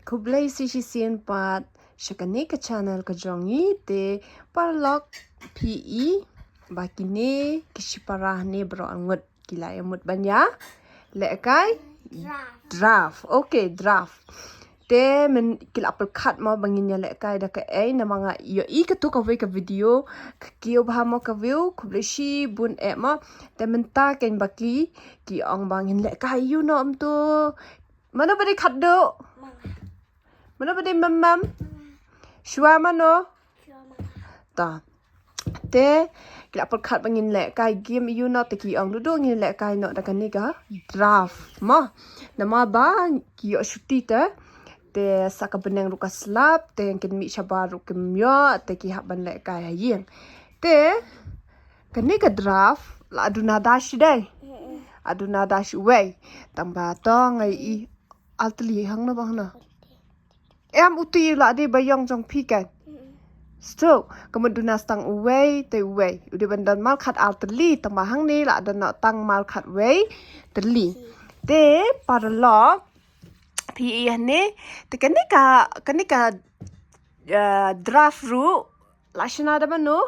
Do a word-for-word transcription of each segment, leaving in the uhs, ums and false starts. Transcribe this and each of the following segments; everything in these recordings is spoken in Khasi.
Khublei shisien pat sha kane ka channel ka jong ngi. Te paralok, phi i ba kine ki shipara ne baroh arngut ki la ïa mut ban ïa lehkai draft. Okay, draft. Te men ki la pyrkhat mo ba ngin ïa lehkai da kaei, namar nga ïohi katto kawei ka video ka kiew bha mo ka view, khublei shibun eh mo. Te mynta kein ba ki ki ong ba ngin lehkai ïa u noh mynta. Mano ba dei khatduh? Mano ba dei mem mem? Shuwa mano? Ta. Te ki la pyrkhat ba ngin lehkai game ïa u noh, te ki ong duh duh ngin lehkai noh da kane ka draft mo. Namar ba ki ïoh shuti te. Te sa ka bneng ruh ka slap, te kin mih shabar ruh kim ïoh, te ki hap ban lehkai ha ïing. Te kane ka draft la duna dash dei. La duna dash uwei. Tang ba to ngi i Artylli hangno ba hangno? Em, uti la dei ba ïong jong phi kan. Stroke, ka mut duna tang uwei te uwei. U dei ban don markhat artylli, tang ba hangne la don tang markhat wei tylli. Te paralok, phi i hangne, te kane ka, kane ka, eh, draft ruh la shna da mano?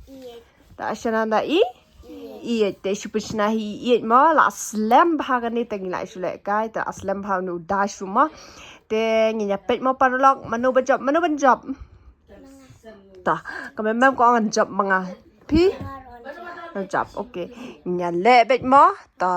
Ïeit. La shna da i? Ïeit. Ïeit. Te shu pynshna hi ïeit mo, la slem bha kane, te ngi la shu lehkai, te la slem bha, une u dash ruh mo. Te ngin ïa peit mo paralok, mano ba jop, mano ban jop? Ta, ka mem mem ka ong ngan jop ma nga. Phi? Ngan jop, okay. Ngin ïa leh beit mo. Ta,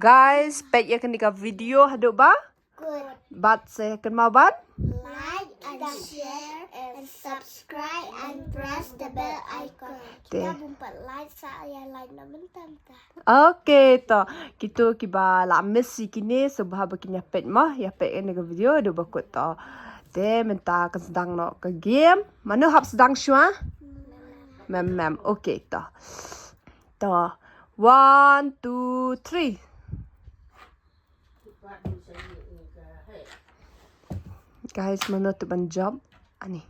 guys, peit ïa kane ka video haduh ba Good. Bad sa kynmaw ban like and share and subscribe and press the bell icon. Te. Kita bym pat like sa ïa like na mynta mynta. Okay to. Kito kiba la miss ïa kine, sngewbha ba kin ïa peit mo, ïa peit ïa kane ka video haduh ba kut to. Te mynta kan sdang noh ka game. Mano hap sdang shuwa? Mem mem. Okay to. To. One, two, three. Guys, mano tip ban jop? Ani.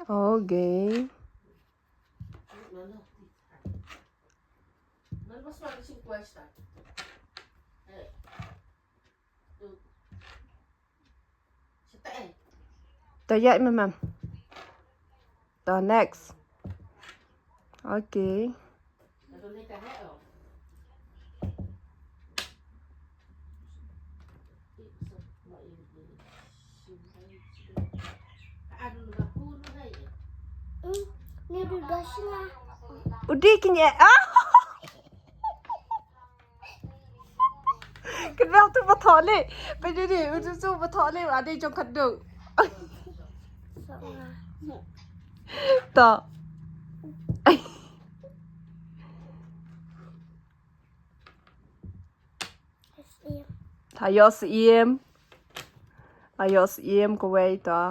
Okay. To ïa, mem mem. To next. Okay. Ni du da shna. U dei kine. Ah! Kynmaw tu ba thoh leh. Ba dei dei, u tu tu ba thoh leh, u dei jong khatduh. To. Ayo Syiem. Ayo Syiem kawei to.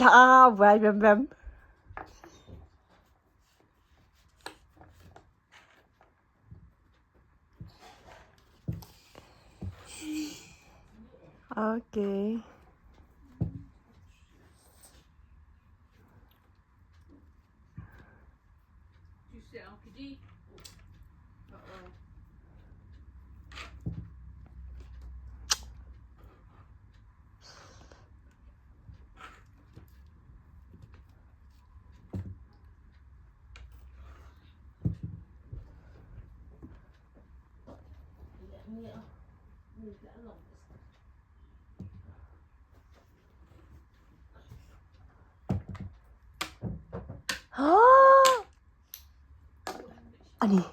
La wai bem bem. Okay. Ani.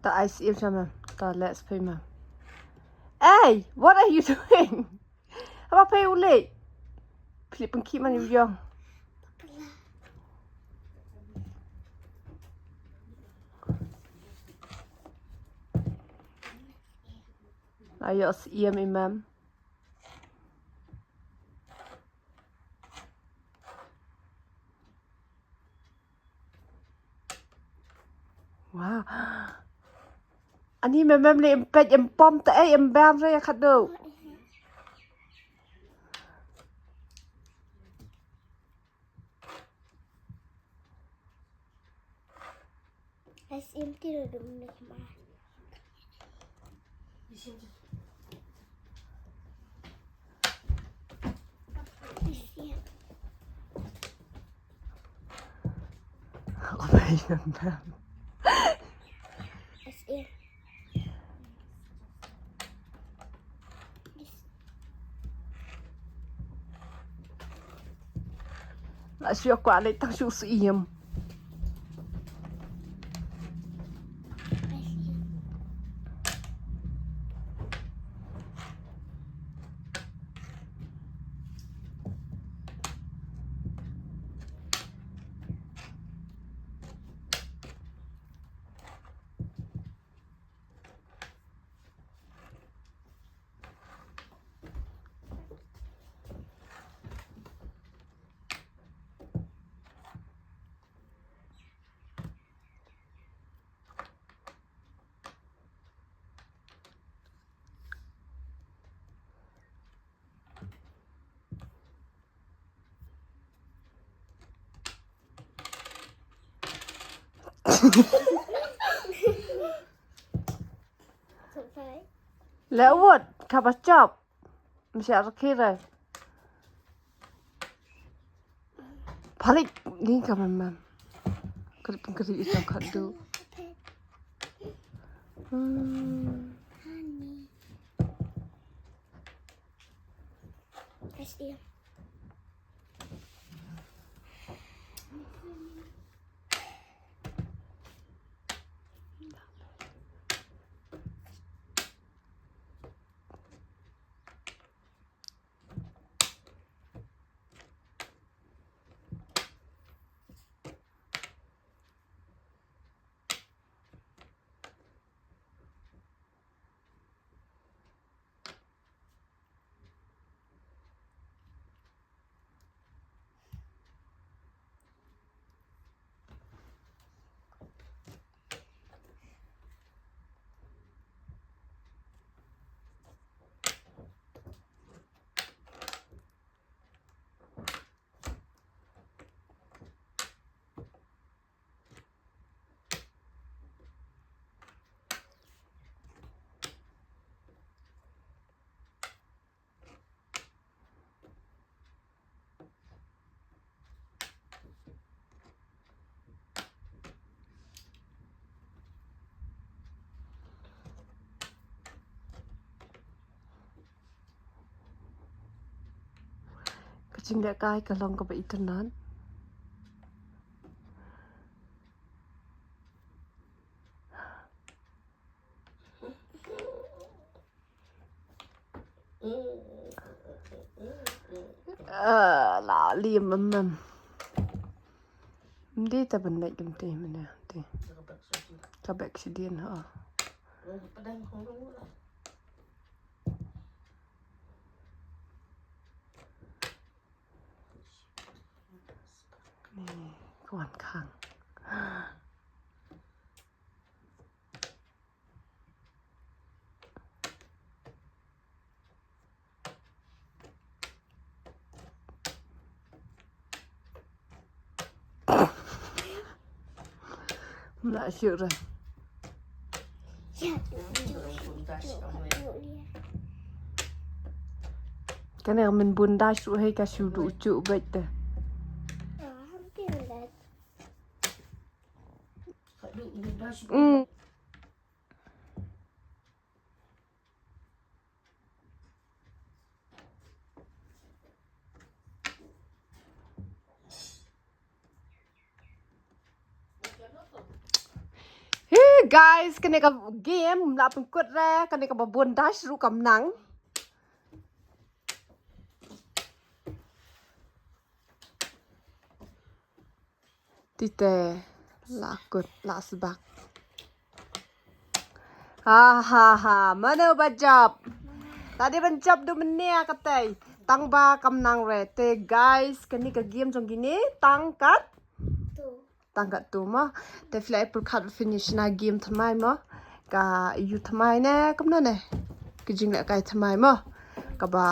Ta ai siem sha mem. Ta let's pay mem. Hey, what are you doing? Haba pay u leh. Philip pengki man yu yong. Ïoh siem i mem. Wow. Ani mem mem le em pej em pom te ei em bam re khadu. As em ti ro dum ne ma. La shu kwah leit tang shu siem. Lewat kaba chop. Mesti ada kira. Balik ni ka mem mem. Kri pengkri itu kadu. Hmm. Kasih. Ka jinglehkai ka long kaba itynnad. Ah, la liam em em. Mdi ta ban leit dum te mene te. Ka bek sidien ha. Ni kwan khang. Mla shu ra. Kane min bun dash ruh hei ka shu du chu bait te. Mm. Hey guys, kane ka game la pynkut re, kane kaba bun dash ruh kam nang. Tite la kut la sbak. Ha ha ha, mano ba jop? Lada ban jop du mynne katei. Tang ba kam nang re. Te guys, kane ka game jong kine tang kat tang kat tu mo. Te phi la ïa pyrkhat phin ïa shna game thymmai mo. Ka ïa u thymmai ne kumno ne. Ka jingleh kai thymmai mo. Kaba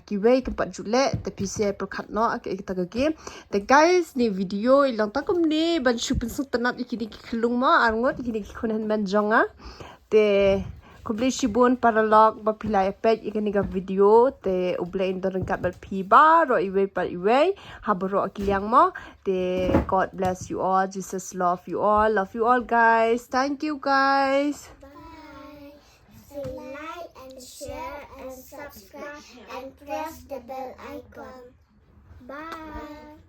kiwei kim pat ju leh te phi sa ïa pyrkhat noh ka ïa kata ka game. Te guys, ne video i long tang kumne ban shu pynsngewtynnat ïa kine ki khyllung mo, arngut ïa kine ki khun hynmen jong nga. Te khublei shibun paralok ba phi la ïa peit ïa kane ka video. Te U Blei un don ryngkat bad phi baroh iwei pa iwei ha baroh ki liang mo. Te God bless you all. Jesus love you all. Love you all guys. Thank you guys. Bye. Say like and share and subscribe and press the bell icon. Bye.